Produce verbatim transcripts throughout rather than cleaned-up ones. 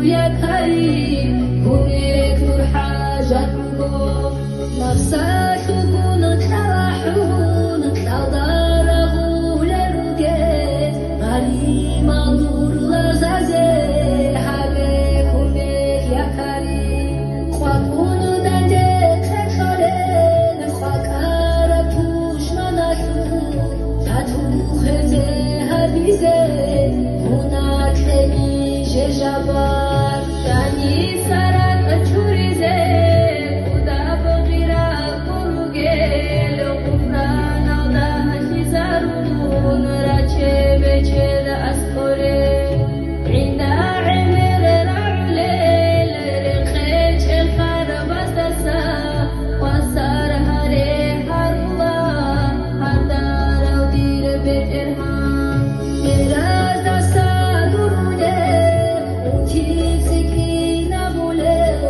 Я Карим, кумек нур хӀажат буго. Напсалъугун кьалахӀун, кьалда рагъулел ругел, гъаримал нур лагъазе гьабе кумек, я Карим. Къвакъун данде кьекьолел, къвакъараб тушманалъул тату хвезе гьабизе, мунагь кьеги жежабар. Жаниса ракӀ чуризе, кӀудаб гъира гуругел, гъуфраналда лъизарун раче бечед аскӀоре. ГӀинда гӀемер рагӀулел, рекъечӀел харбаздаса хвасар гьаре гьарула, гьардарав дир БетӀергьан. Бераздаса гурулеб унти цӀикӀкӀинабулеб,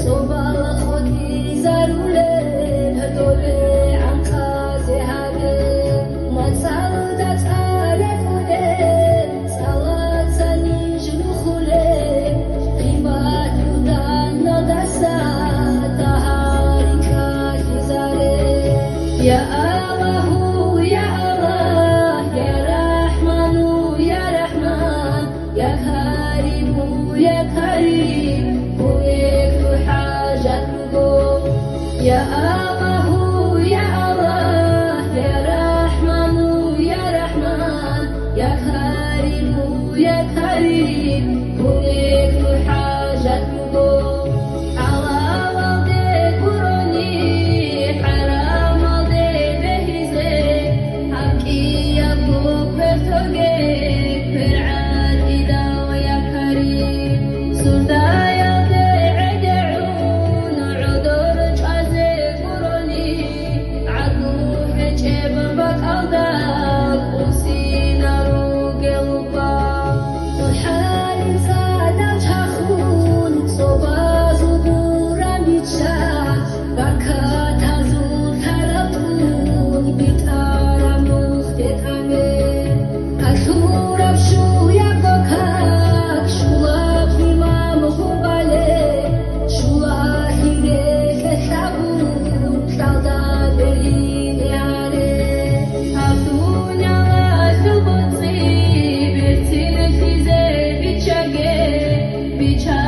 цӀобал къотӀизарулеб, добе гӀанкъазе гьабе, мацӀалда цӀале кӀудеб, цӀалаца ниж рухулеб, къимат рутӀаналдаса дагьал рикӀкӀалъизаре. Я Аллагьу, я Аллагь, я Рахману, я Рахман, я Кариму, я Карим, кумек нур хӀажат буго. Я Аллагьу, я Аллагь, я Рахману, я Рахман, я Кариму, я Карим, кумек нур хӀажат буго. ХӀалалалде гурони, хӀарамалде бегьизе, гьаб кӀиябго квер тоге, квер гӀатӀидал, я Карим. Сурдаялде гӀедегӀун гӀодор чӀвазе гурони, гӀадлу гьечӀеб бакӀалда кӀусинал ругел рукъа. ХӀалин цадахъ чахун, цӀобазул гура мичча, баркатазул лъаралъун битӀараб нухде тӀаме. Калъураб щуябго как щулаб имам гъубале, щула хире лъелъабун кьалда бегьине гьаре. Гьаб дуниялалъул боцӀи берцинлъизе биччаге, бича-